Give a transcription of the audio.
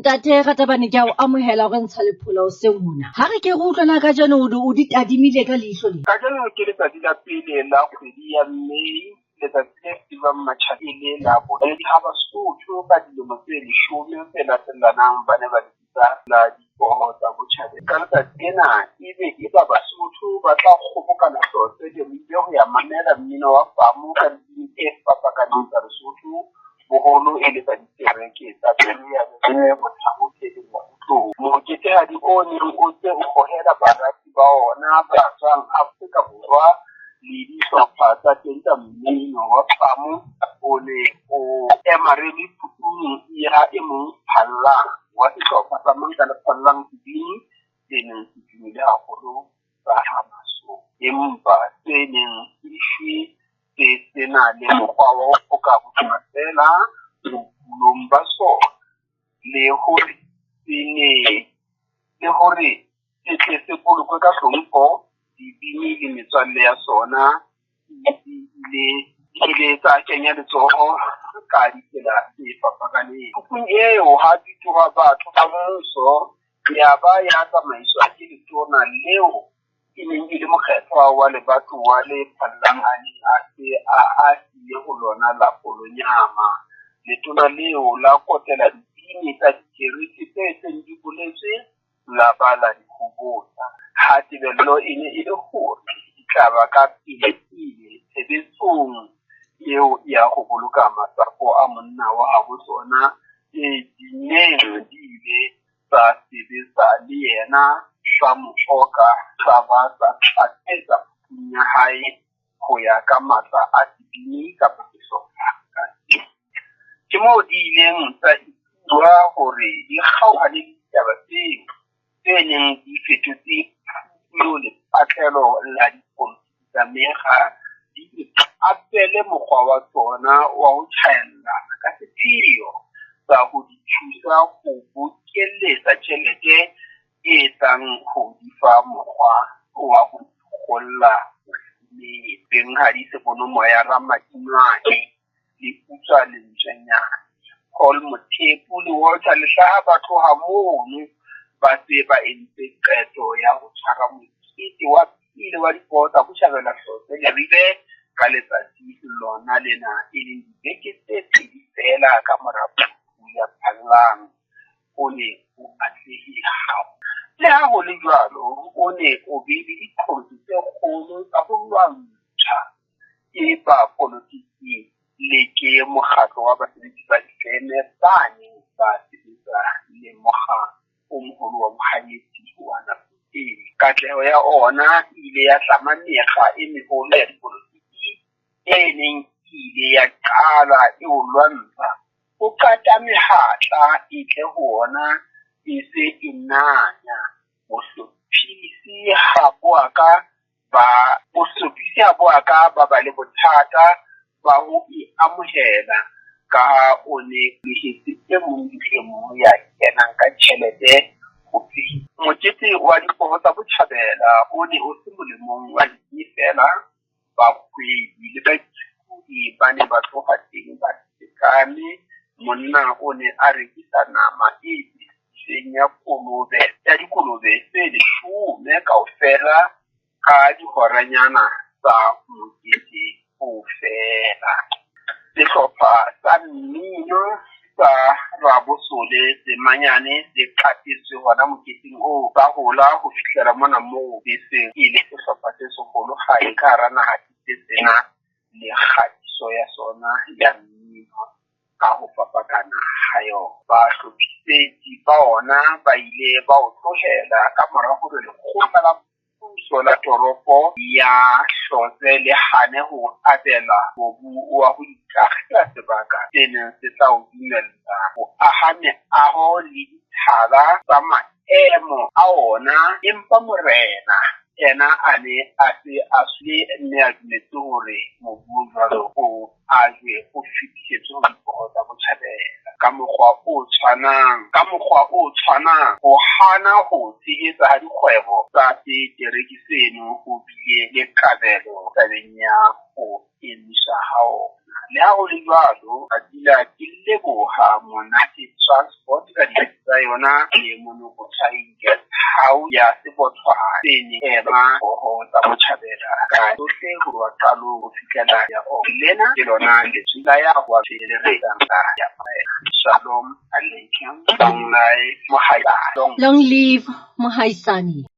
Ntate Ratabane, ke a o amohela hore ntsha lephola hoseng hona. Ha re ke re utlwe na kajeno o di tadimile ka leihlo le. Kajeno ke letsatsi la pele la kgwedi ya May, letsatsi le tsejwang matjhabeng e le la bone. Ha Basotho ka dilemo tse 10 tse latellanang ba ne ba le bitsa la dipoho tsa botjhabela. Ka letsatsi lena ebe e ba Basotho ba tla kgobokana Hlotse Leribe ho ya mamela mmino wa famo ka dibini tse fapakaneng tsa Lesotho, boholo e le tsa dikereke tsa Berea, Leribe, Bothabo le Mokgotlong. Moketehadi o neng o ntse o hohela barati ba ona ba tswang Afrika Borwa le dihlopha tsa teng tsa mmino wa famo o ne o emarelwe phupung ya e mong Phallang wa sehlopha sa Mankala Phallang sebini se neng se tumile haholo sa ha Maso, empa se neng se shwe se sena le mokgwa wa ho foka hodima feela bokulong ba sona, le hore se ne le hore se tle se bolokwe ka hlompho, dibini le metswalle ya sona di ile tsa kenya letsoho ka ditsela tse fapakaneng. Phupung eo ha bitoha batho ba mmuso ya ba ya tsamaiswa ke letona leo e neng e le mokgethwa wa lebatowa le Phallang a neng a se a ahile ho lona la Kolonyama. Letona leo la kotela dibini tsa dikereke tse seng di boletswe la ba la di hobotsa. Ha tebello e ne e le hore di tla ba ka pele-pele tshebetsong eo ya ho boloka masapo a monna wa habo tsona tse di neng di ile tsa sebetsa le yena, tsa mo oka, tsa ba tsa tlatsetsa phupung ya hae ho ya ka matla a sebini kapa sehlopha ka seng. Ke moo di ileng tsa ikutlwa hore di kgaohane le ditaba tseo tse neng di fetotse phupu eo lepatlelo la dipolotiki tsa mekga, di iqapele mokgwa wa tsona wa ho tjhaellana ka sepheo sa ho di thusa ho bokeletsa tjhelete e tlang ho di fa mokgwa wa ho ikgolla bofumeng. Benghadi Sebonomoya Ramadinwane le utswa lentswenyana. Paul Mothepu le Walter Lehlaha ba tloha mono ba se ba entse qeto ya ho tshwara mokete wa pele wa dipoho tsa botjhabela Hlotse Leribe ka letsatsi lona lena, e leng dibeke tse pedi feela ka mora phupu ya Phallang. O ne o atlehile haholo. Le ha ho le jwalo, o ne o bile diqholotso tse kgolo tsa ho lwantshwa ke bapolotiki le ke mokgatlo wa basebetsi ba difeme ba neng ba sebetsa le mokga o moholo wa bohanyetsi wa nako eo. Katleho ya ona e ile ya tlama mekga e meholo ya dipolotiki e neng e ile ya qala e o lwantsha ho qata mehatla e tle ho ona e se e nanya. Bohlophisi ha bo a ka ba ba le bothata ba ho e amohela ka ha o ne lehetse e mong le e mong ya kenang ka tjhelete ho phehi. Mokete wa dipoho tsa botjhabela o ne o se molemong wa dibini feela, bahwebi le baitshokodi ba ne ba tloha teng ba sekame. Monna o ne a rekisa nama e besitsweng ya kolobe ya dikolobe tse 10 kaofela ka dihoranyana tsa mokete o fela. Sehlopha sa mmino sa Rabosole Semanyane se qapetswe hona moketeng oo, sa hola ho fihlela mona moo e seng e le sehlopha se seholo hae ka hara naha se sena le kgatiso ya sona ya mmino ka ho fapakana ha yona. Bahlophisetsi ba ona ba ile ba o tlohela ka mora hore lekgotla la puso la toropo ya Hlotse le hane ho abela mobu wa ho ikagela sebaka se neng se tla o dumella ho aha meaho le dithala tsa maemo a ona, empa morena yena a ne a se a shwele mme a dumetse hore mobu o jwalo o ajwe o fetisetswe ho dipoho tsa botjhabela. Ka mokgwa o tshwanang, ho hana ho tshehetsa ha dikgwebo tsa setereke seno ho bile le kabelo tabeng ya ho emiswa ha ona. Le ha ho le jwalo, ka dula ke leboha Monate Transport ka ditaxi tsa yona le Monokothai Guest House ya Sebothwa se neng ema poho tsa Botjhabela ka tsohle ho tloha qalong ho fihlela ya Lena ke lona lentswe la ya ho a feleletsang ya Shalom Aleichem. Long life Mohaisane. Long live Mohaisane.